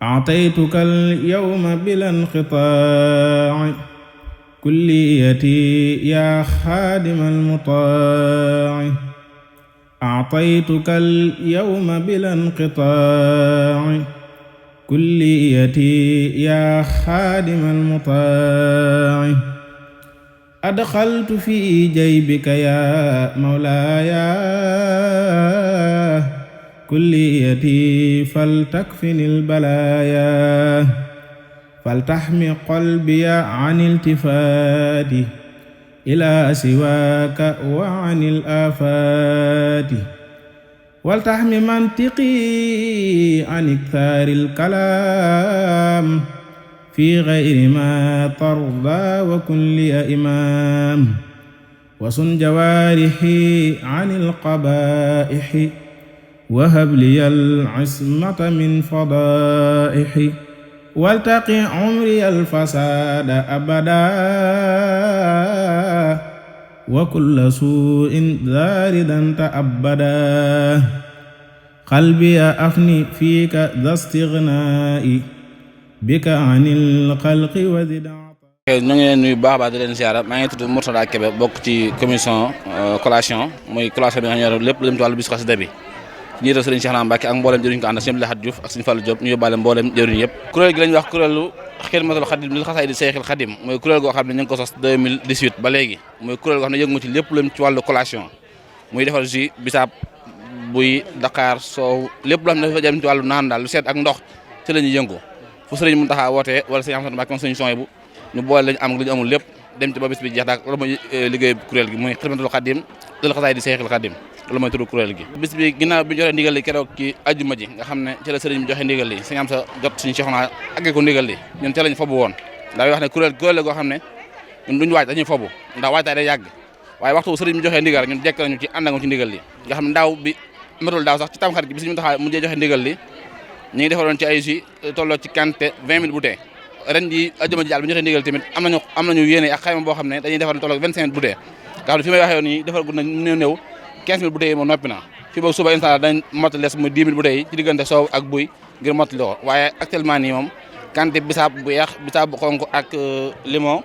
أعطيتك اليوم بلا انقطاع كليتي يا خادم المطاع أعطيتك اليوم بلا انقطاع كليتي يا خادم المطاع أدخلت في جيبك يا مولاي كليتي فلتكفني البلايا فلتحمي قلبي عن التفات إلى سواك وعن الآفات ولتحمي منطقي عن إكثار الكلام في غير ما ترضى وكن لي إمام وصن جوارحي عن القبائح وهب لي العصمة من فضائح والتقي عمري الفساد أبدا وكل سوء ذاردا تأبدا قلبي أفني فيك ذا استغنائي بك عن الخلق وزد ñu ngi leen nuyu baax a baax di leen ziara maa ngi tudd Mourtada Kébé bokk ci commission collation muy collation bi nga xam ne lépp lu jëm ci wàllu bis xasida bi jiital Serigne Cheikh Mbacke ak mboolem jëriñ ko ànd Serigne Lahad Diouf ak Serigne Fallou Diop ñu yóbbaale mboolem jëriñ yëpp kuréel gi lañ wax kuréelu Xidmatul Xadim li xasaay di Seexil Xadim mooy kuréel goo xam ne ñu ngi ko sos 2018 ba léegi mooy kuréel goo xam ne yëngu ci lépp lu jëm ci wàllu collation muy defar jus bisaab buy Dakar soow lépp loo xam ne dafa jëm ci wàllu naan daal lu seet ak ndox ci la ñuy yëngu fu Serigne Mountakha wootee wala Serigne Amsatou Mbacke moom Serigne Souhaïbou ñu boole lañu am ak lu ñu amul lépp dem ci ba bis bi jeex daal loolu mooy liggéey kuréel gi muy Xidmatul Xadim li xasaay di Seexil Xadim loolu mooy turu kuréel gi bis bi ginnaaw bi joxe ndigal li keroog ci ajjuma ji nga xam ne ci la sëriñ bi joxe ndigal li Serigne Amsa jot suñu Cheikhouna àggee ko ndigal li ñun ca lañ fobu woon daa wax ne kuréel la goo xam ne ñun duñu waaj dañuy fobu ndax waajtaay day yàgg waaye waxtu sëriñ bi joxe ndigal ñun jekk nañu ci ànd ak ci ndigal li nga xam ne daaw bi matul daaw sax ci tamxarit gi bi suñu taxaw mu joxe ndigal li ñu ngi defaloon ci ay jus tolloo ci quantité 20 000 bouteilles ren ji ajjuma ji daal bi joxe ndigal tamit am nañu yéene ak xayma boo xam ne dañuy defal tolloo 25 000 bouteilles nga xam ne fi may waxee nii defal gu na néew 15 000 bouteilles yi moom noppi na fii ba suba instant dañ mottali les muy 10 000 bouteilles yi ci diggante soow ak buy ngir mottali ko waaye actuellement nii moom quantité bisaab bu yeex bisaab bu xonk ak limon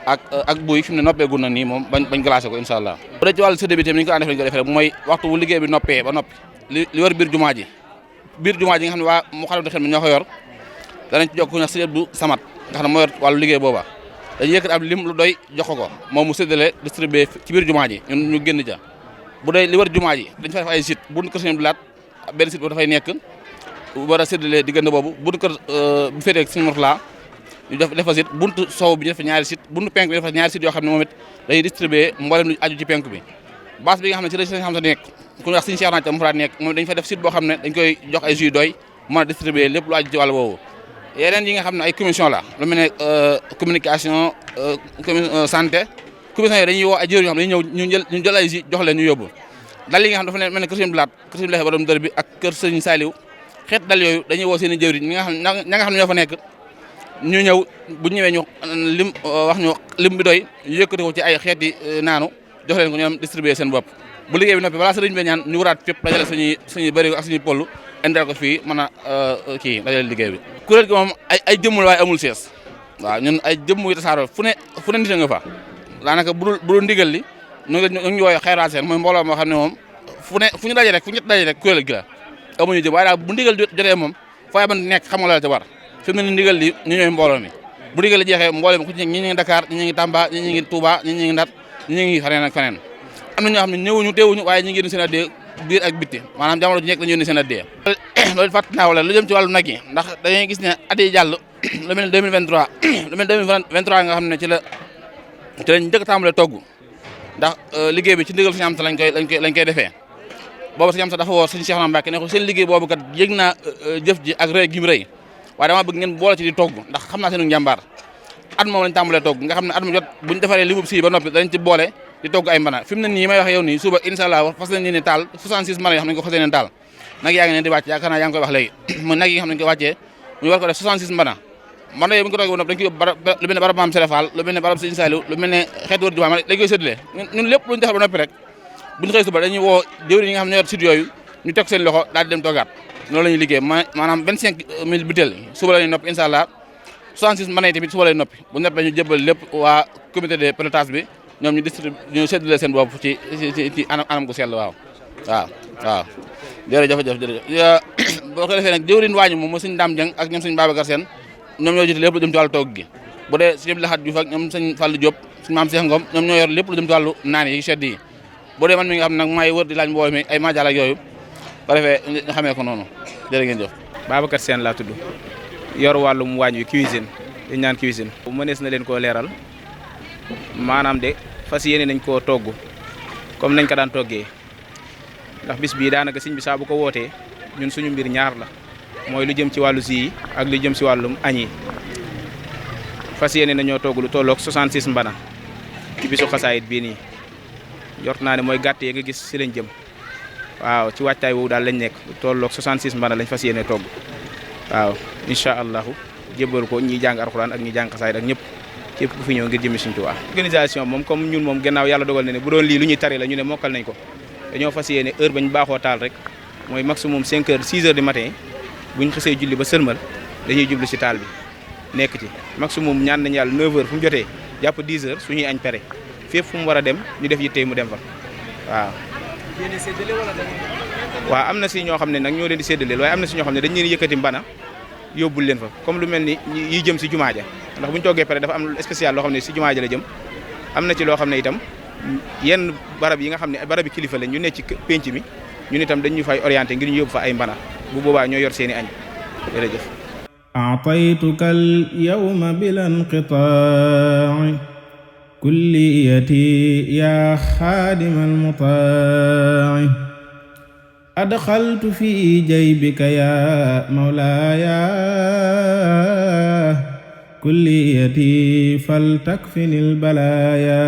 ak buy fi mu ne noppeegul na nii moom bañ glacé ko incha allah. bu dee ci wàllu séddale bi tamit ni ñu ko daan defee lañ ko defee rek mooy waxtu bu liggéey bi noppee ba noppi li war biir jumaa ji nga xam ne waa mu xalamte xel mi ñoo ko yor danañ ci jokk ku ñax Sëriñ Abdou Samad nga xam ne moo yor wàllu liggéey booba dañuy yëkkat ab lim lu doy jox ko moom mu séddale distribué ci biir jumaa ji ñun ñu génn ja bu dee li war jumaa ji dañ fa def ay site bu kër Sëriñ Blaat benn site boobu dafay nekk war a séddale diggante boobu buntu kër bu féetee ak Sëriñ Mourtala ñu def fa site buntu sow bi ñu def ñaari site buntu penk bi def ñaari site yoo xam ne moom it dañuy distribué mboolem lu aju ci penk bi base bi nga xam ne ci la xam sa nekk ku ñu wax Sëriñ Cheikh Nathia mu fa nekk moom dañ fa def site boo xam ne dañ koy jox ay jus doy mën a distribué lépp lu aju ci wàll boobu yeneen yi nga xam ne ay commission la lu mel ne communication santé commission yi dañuy woo ay jëriñ yoo xam ne dañuy ñu jël ay jus jox leen ñu yóbbu dal yi nga xam dafa mel ne kër Sëriñ Blaat kër Sëriñ Blaat borom dër bi ak kër Sëriñ Saliou xeet dal yooyu dañuy woo seen i jëwriñ ñi nga xam ne ñoo fa nekk ñu ñëw bu ñëwee ñu lim wax ñu lim bi doy ñu yëkkati ko ci ay xeeti naanu jox leen ko ñoom distribuer seen bopp bu liggéey bi noppi balaa sëriñ bi ñaan ñu waraat fépp dajale suñuy bëri ak suñuy poll indal ko fii mën a dajale liggéey bi kuréel gi moom ay jëmmul waaye amul sees waaw ñun ay jëmm yu tasaaroo fu ne nit nga fa daanaka bu dul ndigal li ñu ngi wooye xayraal seen mooy mbooloo moo xam ne moom fu ñu daje rek fu ñett daje rek kuréel gi la amuñu jëm waaye daal bu ndigal jotee moom fooy ban nekk xam nga la ca war fi mu ne ndigal li ñu ñooy mbooloo mi bu ndigal li jeexee mbooloo mi ku ci ñi ngi Dakar ñi ngi Tamba ñi ngi Touba ñi ngi Ndar ñi ngi feneen ak feneen am na ñoo xam ne ñëwuñu teewuñu waaye ñi ngi yónni seen addee biir ak bitti maanaam jamono ji nekk dañu yónni seen addee loolu fàtt naa wala lu jëm ci wàllu nag yi ndax dañuy gis ne at yi jàll lu mel ne 2023 lu mel ne 2023 nga xam ne ci lañ njëkk tàmbalee togg ndax liggéey bi ci ndigal Sëriñ Amsa lañ koy defee boobu Sëriñ Amsa dafa woo Sëriñ Cheikhouna Mbacke ne ko seen liggéey boobu kat yëg naa jëf ji ak rëy gi mu rëy waaye dama bëgg ngeen boole ci di togg ndax xam naa seenu njàmbaar at moom lañ tàmbalee togg nga xam ne at mu jot buñ defaree li mu si ba noppi dañ ci boole di togg ay mbana fi mu ne nii may wax yow nii suba incha allah fas nañ ne taal 66 mbana yoo xam ne ko fas yéene taal nag yaa ngi ne di wàcc yaakaar naa yaa ngi koy wax léegi mooy nag yi nga xam ne dañ koy wàccee ñu war ko def 66 mbana mbana yooyu bu ñu ko toggee ba noppi dañ koy yóbbu lu mel ne barab Maam Sere Fall lu mel ne barab Sëriñ Saliou lu mel ne xeetu wër jumaa dañ koy séddale ñun lépp luñu defal ba noppi rek buñu xëy suba dañuy woo jëwriñ yi nga xam ne ñoo yor site yooyu ñu teg seen loxo daal di dem toogaat noonu la ñuy liggéey maanaam 25000 butéel suba la ñuy noppi incha allah 66 mën nañ tamit suba lay noppi bu noppee ñu jëbal lépp waa comité de pilotage bi ñoom ñu séddale seen bopp ci anam gu sell waaw jërëjëf boo ko defee nag jëwriñ waañu moom mooy suñu Dame Dieng ak ñoom suñu Babacar Sène ñoom ñoo jiite lépp lu jëm ci wàllu togg gi bu dee suñu Lahat Diouf ak ñoom sëñ Fallou Diop suñu maam Cheikh Ngom ñoom ñoo yor lépp lu jëm ci wàllu naan yi sedd yi bu dee man mi nga xam nag maay wër di laaj mbooloo mi ay majaal ak yooyu ba defee nga xamee ko noonu jërë ngeen jëf. Babacar Sène laa tudd yor wàllum waañ wi cuisine dañ naan cuisine mënees na leen koo leeral maanaam de fas yéene nañ koo togg comme nañ ko daan toggee ndax bis bii daanaka sëñ bi saa bu ko wootee ñun suñu mbir ñaar la mooy lu jëm ci wàllu si yi ak lu jëm si wàllum añ yi fas yéene nañoo togg lu tolloog 66 mbana ci bisu xasaayit bii nii jort naa ne mooy gàtt yi nga gis si lañ jëm waaw ci waajtaay woowu daal lañ nekk lu tolloog 66 mbana lañ fas yéene togg waaw incha allahu jébbal ko ñi jàng alxuraan ak ñi jàng xasaayit ak ñëpp képp ku fi ñëw ngir jëmi Sëriñ Tuubaa. organisation moom comme ñun moom gannaaw yàlla dogal na ne bu doon lii lu ñuy tari la ñu ne mokkal nañ ko dañoo fas yéene heure bañ baaxoo taal rek mooy maximum 5 heures 6 heures du matin buñ xësee julli ba sëlmal dañuy jublu si taal bi nekk ci maximum ñaan nañ yàlla 9 heures fu mu jotee jàpp 10 heures suñuy añ pare fépp fu mu war a dem ñu def yitte mu dem fa waaw. waaw am na si ñoo xam ne nag ñoo leen di séddale waaye am na si ñoo xam ne dañ leen yëkkati mbana yóbbul leen fa comme lu mel ni yi jëm si jumaa ja ndax bu ñu toggee pare dafa am spécial loo xam ne si jumaa ja la jëm am na ci loo xam ne itam yenn barab yi nga xam ne barabi kilifa lañ ñu ne ci penc mi ñun itam dañ ñu fay orienté ngir ñu yóbbu fa ay mbana bu boobaa ñoo yor seeni añ jërëjëf. a'taytuka al-yawma bila inqitaa'i kulliyati ya xaadima al-mutaa'i adxaltu fi jaybika ya mawlaaya kulliyati faltakfini al-balaaya